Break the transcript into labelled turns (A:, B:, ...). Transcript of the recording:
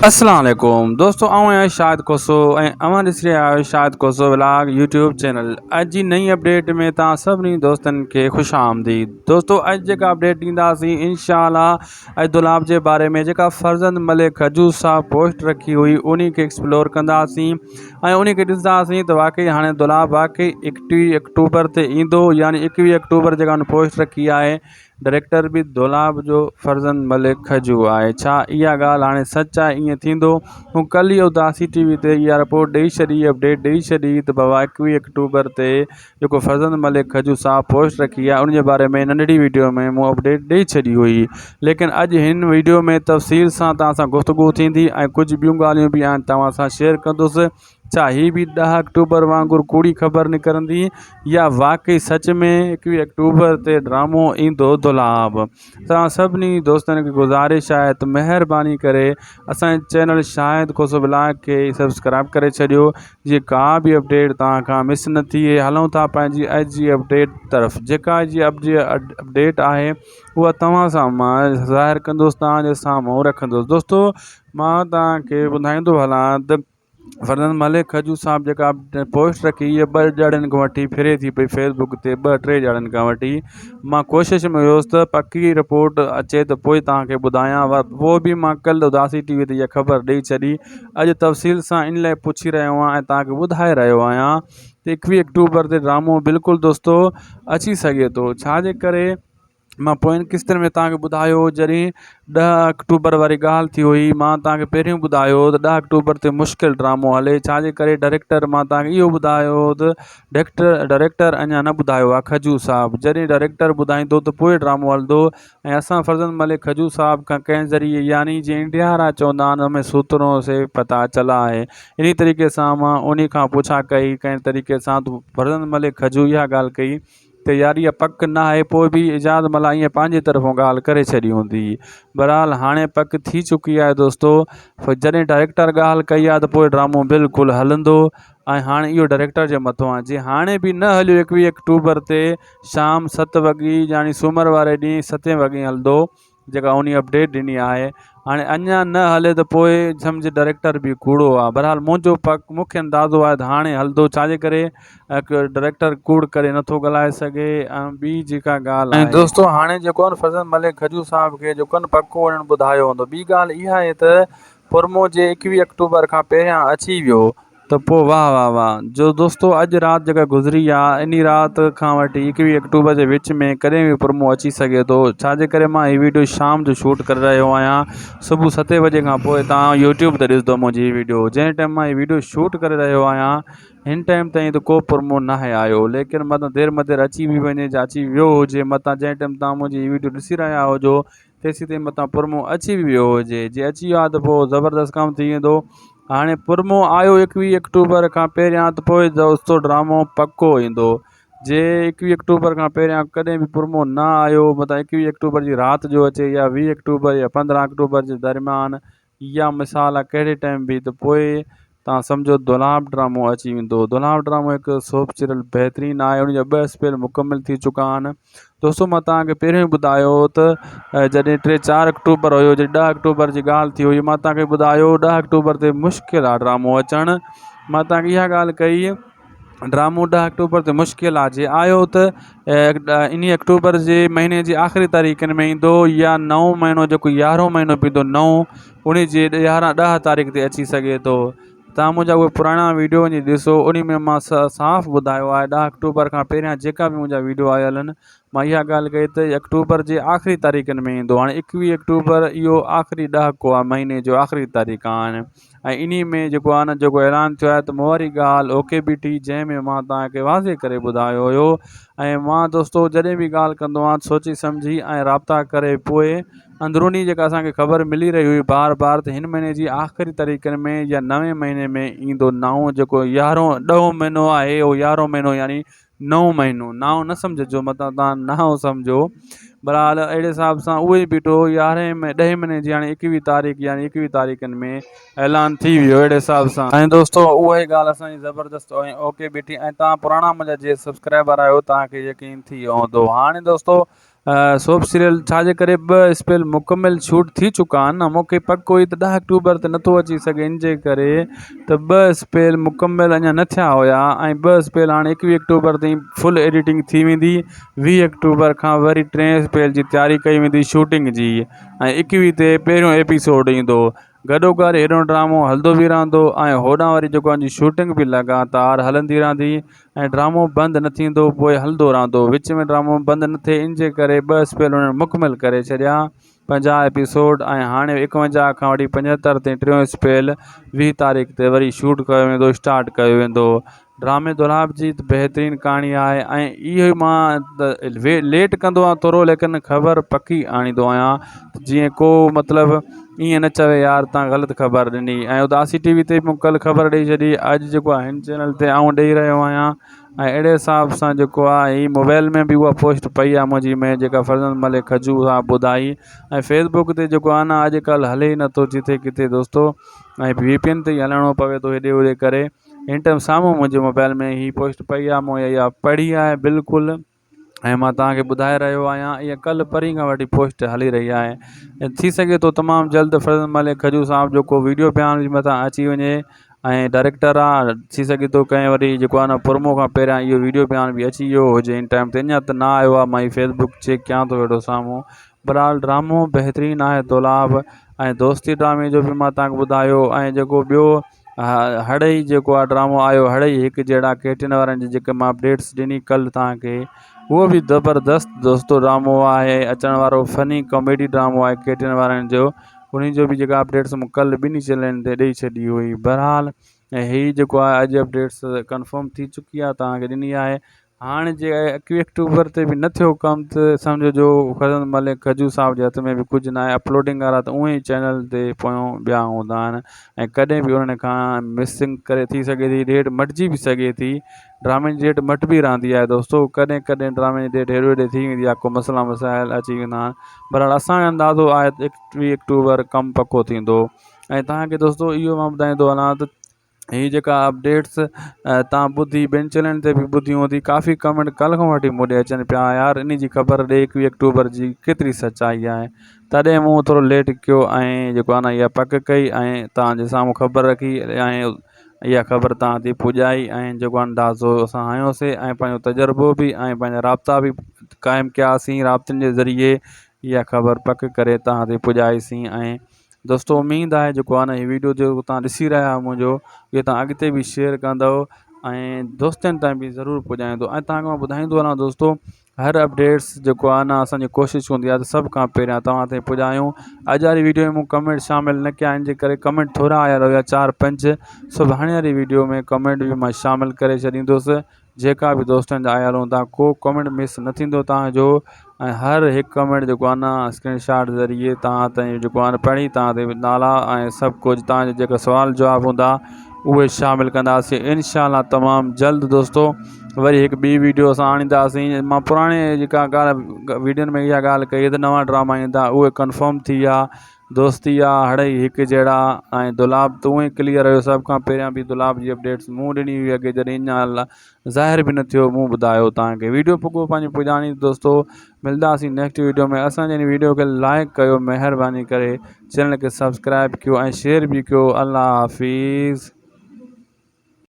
A: اسلام عليڪم دوستو آئون آهيان شاهد کوسو ۽ اوهان ڏسي رهيا آهيو Shahid Khoso vlog YouTube channel اڄ جي نئين اپڊيٽ ۾ توهان سڀني دوستن کي خوش آمديد دوستو اڄ جيڪا اپڊيٽ ڏينداسين انشاء الله اڄ دولاب جي باري ۾ جيڪا فرزند ملڪ کجو صاحب پوسٽ رکي هئي انهي کي ايڪسپلور ڪنداسين ۽ انهي کي ڏسنداسين ته واقعي هاڻي دولاب واقعي ايڪٽيهه اڪٽوبر تي ايندو يعني ايڪويهه اڪٽوبر جيڪا هن پوسٽ رکي آهي ڊائريڪٽر به دولاب جو فرزند ملڪ کجو آهي ڇا اها ڳالهه هاڻي سچ آهي ائين ٿيندو مون ڪلهه ئي اداسي ٽي وي تي اها رپورٽ ڏئي ڇڏي اپڊيٽ ڏئي ڇڏي ته بابا ايڪويهه اڪٽوبر تي جيڪو فرزند ملڪ کجو صاحب پوسٽ رکي آهي ان جي باري ۾ ننڍڙي ويڊيو ۾ مون اپڊيٽ ڏئي ڇڏي هئي ليڪن اڄ هن ويڊيو ۾ تفصيل سان توهان سان گفتگو ٿيندي ۽ ڪجهه ٻيون ڳالهيون به آهن توهان سان شيئر ڪندس ڇا هي به ڏهه آڪٽوبر وانگر ڪوڙي خبر نڪرندي يا واقعي سچ ۾ ايڪويهه آڪٽوبر تي ڊرامو ايندو دولاب توهان سڀني دوستن کي گذارش آهي ته مهرباني ڪري اسان جي چينل شاهد کوسو بلاگ کي سبسڪرائب ڪري ڇڏيو جيئن ڪا به اپڊيٽ توهان کان مس نه ٿئي هلون ٿا پنهنجي اڄ جي اپڊيٽ طرف جيڪا اڄ جي اپڊيٽ آهي اها توهان سان مان ظاهر ڪندس توهان جي سامهون رکندس دوستو مان توهان کي ٻڌائيندو هلان ته فرزند ملڪ کجو صاحب جيڪا پوسٽ رکي اها ٻه ڄڻن کان وٺي ڦري ٿي پئي فيس بڪ تي ٻه ٽي ڄڻن کان وٺي مان ڪوشش ۾ هيس ته پڪي رپورٽ اچي ته پوء توهان کي ٻڌايان پوء به مان ڪلهه اداسي ٽي وي تي اها خبر ڏئي ڇڏي اڄ تفصيل سان ان لاء پڇي رهيو آهيان ۽ توهان کي ٻڌائي رهيو آهيان ته ايڪويهه آڪٽوبر تي ڊرامو بلڪل دوستو اچي سگهي ٿو ڇاجي ڪري مان پوين قسطن ۾ توهان کي ٻڌايو هو جڏهن ڏهه آڪٽوبر واري ڳالهه ٿي هئي مان توهان کي پهريون ٻڌايو هو ته ڏهه آڪٽوبر تي مشڪل ڊرامو هلي ڇا جي ڪري ڊائريڪٽر مان توهان کي اهو ٻڌايو هو ته ڊائريڪٽر ڊائريڪٽر اڃا نه ٻڌايو آهي کجو صاحب جڏهن ڊائريڪٽر ٻڌائيندو ته پوء ڊرامو هلندو ۽ اسان فرزند ملڪ کجو صاحب کان ڪنهن ذريعي يعني جي انڊيا وارا چوندا آهن همين سوترون سي پتا چلا آهي انهي طريقي سان مان انهي کان پڇا ڪئي ڪنهن طريقي سان ته فرزند ملڪ کجو اها ڳالهه ڪئي ته يار اها پڪ نه آهي پوء به اعجاز ملاح ائين پنهنجي طرفون ڳالهه ڪري ڇڏي هوندي بهرحال هاڻي پڪ ٿي چڪي آهي دوستو جڏهن ڊائريڪٽر ڳالهه ڪئي آهي ته پوء ڊرامو بلڪل هلندو ۽ هاڻي اهو ڊائريڪٽر جي مٿو آهي جي هاڻي به نه هليو ايڪويهه آڪٽوبر تي شام ست وڳي يعني سومر واري ڏينهن ستين وڳي هلندو جيڪا انهي اپڊيٽ ڏني آهي هاڻي اڃا نه هلي ته پوء سمجھ ڊائريڪٽر به ڪوڙو آ بهرحال منهنجو پڪ مونکي اندازو آهي ته هاڻي هلندو ڇاجي ڪري ڊائريڪٽر ڪوڙ ڪري نٿو ڳالهائي سگهي ۽ ٻي جيڪا ڳالهه آهي دوستو هاڻي جيڪو آهي فرزند ملڪ کجو صاحب کي جيڪو آهي پڪو انهن ٻڌايو هوندو ٻي ڳالهه اها آهي ته پرمو جي ايڪويهه آڪٽوبر کان پهريان اچي ويو ته پوء واهه واهه واهه جو دوستو اڄ رات جيڪا گذري آ انهي رات کان وٺي ايڪويهه آڪٽوبر جي وچ ۾ ڪڏهن به پرومو اچي سگهي ٿو ڇا جي ڪري مان هي ويڊيو شام جو شوٽ ڪري رهيو آهيان صبح ستين بجي کان پوء تان يوٽيوب تي ڏسندو منهنجي هي ويڊيو جنهن ٽائيم مان هي ويڊيو شوٽ ڪري رهيو آهيان هن ٽائيم تائين ته ڪو پرومو ناهي آيو ليڪن متان دير مدير اچي به وڃي جا اچي ويو هجي متان جنهن ٽائيم تان منهنجي هي ويڊيو ڏسي رهيا هجو تيسين تائين متان پرمو اچي به ويو هجي جي اچي ويو آ ته پوء زبردست ڪم ٿي ويندو هاڻي پرمو آيو ايڪويهه آڪٽوبر کان پهريان ته پوء دوستو ڊرامو پڪو ايندو جي ايڪويهه آڪٽوبر کان پهريان ڪڏهن به پرمو نه آيو متان ايڪويهه آڪٽوبر جي رات جو اچي يا ويهه آڪٽوبر يا پندرهن آڪٽوبر جي درميان يا مثال آ ڪهڙي ٽائيم به ته پوء تان سمجهو دولاب ڊرامو اچي ويندو دولاب ڊرامو هڪ سوپ سيريل بهترين آهي ان جا ٻه اسپيل مڪمل ٿي چڪا آهن دوستو مان توهان کي پهريون ئي ٻڌايو هو ته جڏهن ٽي چار آڪٽوبر هيو جڏهن ڏهه آڪٽوبر جي ڳالهه ٿي هئي مان توهان کي ٻڌايو ڏهه آڪٽوبر تي مشڪل آهي ڊرامو اچڻ مان توهان کي اها ڳالهه ڪئي ڊرامو ڏهه آڪٽوبر تي مشڪل آهي جي آيو ته انهي آڪٽوبر جي مهيني جي آخري تاريخن ۾ ايندو يا نئون مهينو جيڪو يارهون مهينو پوندو نئون انهي جي يارهن ڏهه تاريخ تي اچي سگهي ٿو تان منهنجا اهي پراڻا ويڊيو وڃي ڏسو انهي ۾ مان صاف ٻڌايو آهي ڏهه آڪٽوبر کان پهريان جيڪا به منهنجا ويڊيو آيل آهن مان اها ڳالهه ڪئي ته آڪٽوبر جي آخري تاريخن ۾ ايندو هاڻي ايڪويهه آڪٽوبر اهو آخري ڏهاڪو آهي مهيني جو آخري تاريخ آهن ۽ انهي ۾ جيڪو آهي نه جيڪو اعلان ٿيو آهي ته مون واري ڳالهه اوڪي بيٺي جنهن ۾ مان توهان کي واضح ڪري ٻڌايو هيو ۽ مان دوستو جڏهن به ڳالهه ڪندو آهيان سوچي سمجهي ۽ رابطا ڪري پوء اندروني جيڪا اسان کي خبر ملي رهي هئي بار بار ته هن مهيني جي آخري تاريخن ۾ يا نوين مهيني ۾ ايندو نائون جيڪو يارهون ڏهون مهينو آهي اهو يارهون مهينو يعني نئون مهينو نائون نه سمجهجو متان تان نائون سمجهو بهرحال اهڙي حساب سان اهو ئي بيٺو يارهين ۾ ڏهين مهيني جي هاڻي ايڪويهه تاريخ يعني ايڪويهه تاريخن ۾ اعلان ٿي ويو اهڙي حساب سان ۽ دوستو اها ئي ڳالهه اسان جي زبردست ۽ اوڪي بيٺي ۽ تان پراڻا منهنجا جي سبسڪرائبر آهيو تان کي يقين ٿي ويو هوندو هاڻي دوستو سوپ سيريل ڇا جي ڪري ٻه اسپيل مڪمل شوٽ ٿي چڪا آهن نه مونکي پڪ هئي ته ڏهه آڪٽوبر تي نٿو اچي سگهي ان جي ڪري ته ٻه اسپيل مڪمل اڃا نه ٿيا هيا ۽ ٻه اسپيل هاڻي ايڪويهه آڪٽوبر تائين فل ايڊيٽنگ ٿي ويندي. 20 آڪٽوبر کان وري ٽئين اسپيل جي تياري ڪئي ويندي شوٽنگ جي ۽ ايڪويهه تي پهريون ايپيسوڊ ايندو. گڏوگڏ هيڏو ڊرامو هلندو به رهندو ۽ هوڏانهن وري جيڪو آهي شوٽنگ به لڳاتار هلندي رهندي ۽ ڊرامو بند نه ٿيندو پوء هلندو رهندو وچ ۾ ڊرامو بند نه ٿئي ان جي ڪري ٻه اسپيل انهن مڪمل ڪري ڇڏيا 50 ايپيسوڊ ۽ هاڻي 51 کان وٺي 75 تائين ٽيون اسپيل 20 تاريخ تي وري شوٽ ڪيو ويندو اسٽارٽ ڪيو ويندو ڊرامي دولاب جي ته بهترين ڪهاڻي آهي ۽ اهو ئي مان ليٽ ڪندو آهيان ٿورو ليڪن خبر پڪي آڻيندو آهيان ته جيئن ڪو مطلب ائين نه چوي يار تان غلط خبر ڏني ۽ اداسي ٽي وي تي مون ڪلهه خبر ڏئي ڇڏي اڄ جيڪو آهي هن چينل تي آئون ڏئي رهيو آهيان ۽ اهڙي حساب سان جيڪو آهي هي موبائل ۾ به اها پوسٽ پئي آهي منهنجي ۾ جيڪا فرزند ملڪ کجو صاحب ٻڌائي ۽ فيس بڪ تي جيڪو آهي نه اڄڪلهه هلي ئي نٿو جتي ڪٿي دوستو ۽ وي پي اين تي ئي هلڻو پوي ٿو هيڏي هوڏي ڪري هن ٽائيم سامهون منهنجي موبائل ۾ هي پوسٽ پئي آهي مون اها پڙهي آهي بلڪل ۽ مان توهان کي ٻڌائي رهيو آهيان اها ڪلهه پرينهن کان وٺي پوسٽ هلي رهي آهي ۽ ٿي سگهي ٿو تمام جلد فرزند ملڪ کجو صاحب جو ڪو ويڊيو بيان به مٿان اچي وڃي ۽ ڊائريڪٽر آهي ٿي سگهي ٿو ڪنهن وري جيڪو آهي نه پرومو کان پهريان اهو ويڊيو بيان به اچي ويو هجي هن ٽائيم تي اڃا ته نه آيو آهي مان هي فيس بڪ چيڪ ڪيان ٿو ويٺو سامهون بهرحال ڊرامو بهترين آهي دولاب ۽ دوستي ڊرامي جو به مان توهان کي ٻڌايو ۽ جيڪو ٻيو هڙئي جيڪو آ ڊرامو آيو هڙئي هڪ جهڙا ڪيٽين وارن جي جيڪي مان اپڊيٽس ڏني ڪل توهان کي اهو به زبردست دوستو ڊرامو آهي اچڻ وارو فني ڪاميڊي ڊرامو آهي ڪيٽين وارن جو انهي جو به جيڪا اپڊيٽس مون ڪل ٻنهي چينلن تي ڏئي ڇڏي هئي بهرحال هي جيڪو آهي اڄ اپڊيٽس ڪنفرم ٿي چڪي آهي توهان کي ڏني آهي هاڻ جي ايڪويهه آڪٽوبر تي به نه ٿيو ڪم ته سمجهو جو فرزند ملڪ کجو صاحب جي هٿ ۾ به ڪجهه ناهي اپلوڊنگ وارا ته اونئن ئي چينل تي پويون ٻيا هوندا آهن ۽ ڪڏهن به انهن کان مسنگ ڪري ٿي سگهي ٿي ڊيٽ مٽجي به سگهي ٿي ڊرامي جي ڊيٽ مٽبي رهندي آهي دوستو ڪڏهن ڪڏهن ڊرامي جي ڊيٽ هيڏي هوڏي ٿي ويندي آهي ڪو مسئلا مسائل اچي ويندا آهن بهرحال اسان جو اندازو آهي ته ايڪويهه آڪٽوبر ڪم پڪو ٿيندو ۽ توهان کي دوستو اهو مان ٻڌائيندو هلان ته هي جيڪا اپڊيٽس تان ٻڌي ٻين چينلن تي به ٻڌي هوندي ڪافي ڪمينٽ ڪلهه کان وٺي مون ڏي اچن پيا يار ان جي خبر ڏي ايڪويهه آڪٽوبر جي ڪيتري سچائي آهي تڏهن مون ٿورو ليٽ ڪيو ۽ جيڪو آهي نه اها پڪ ڪئي ۽ تان جي سامهون خبر رکي ۽ اها خبر تان تي پڄائي ۽ جيڪو اندازو اسان هنيوسي ۽ پنهنجو تجربو به ۽ پنهنجا رابطا به قائم ڪياسين رابطن جي ذريعي اها خبر پڪ ڪري تان تي پڄائيسين ۽ دوستو اميد آهي جيڪو آهي نه هي ويڊيو جيڪو توهان ڏسي رهيا آهيو منهنجو اهو توهان اڳتي به شيئر ڪندو ۽ دوستن تائين به ضرور پڄائيندو ۽ توهان کي مان ٻڌائيندو هلان دوستو هر اپڊيٽس جيڪو آهي نه اسانجي ڪوشش هوندي آهي ته سڀ کان پهريان توهان تائين پڄايون اڄ واري ويڊيو ۾ مون ڪمينٽ شامل نه ڪيا آهن جي ڪري ڪمينٽ ٿورا آيل هيا چار پنج سڀاڻي واري ويڊيو ۾ ڪمينٽ به مان شامل ڪري ڇڏيندس جيڪا به دوستن جا آيل هوندا ڪو ڪمينٽ مس نه ٿيندو توهان جو ۽ هر هڪ ڪمينٽ جيڪو آهي نه اسڪرين شاٽ ذريعي توهان تائين جيڪو آهي نه پڙهي توهان تي نالا ۽ سڀ ڪجهه توهان جا جيڪا سوال جواب هوندا اهي شامل ڪنداسين انشاء الله تمام جلد دوستو وري هڪ ٻي ويڊيو اسان آڻينداسين مان پراڻي جيڪا ڳالهه ويڊيون ۾ اها ڳالهه ڪئي ته نوان ڊراما ايندا اهي ڪنفرم ٿي ويا دوستي آ هڙئي هڪ جهڙا ۽ دولاب تون ئي ڪليئر هيو سڀ کان پهريان به دولاب جي اپڊيٽس مون ڏني هئي اڳي جڏهن اڃا ظاهر به نه ٿيو مون ٻڌايو توهان کي ويڊيو پڳو پنهنجي پڄاڻي دوستو ملداسين نيڪسٽ ويڊيو ۾ اسان جي ويڊيو کي لائڪ ڪيو مهرباني ڪري چينل کي سبسڪرائب ڪيو ۽ شيئر به ڪيو الله حافظ.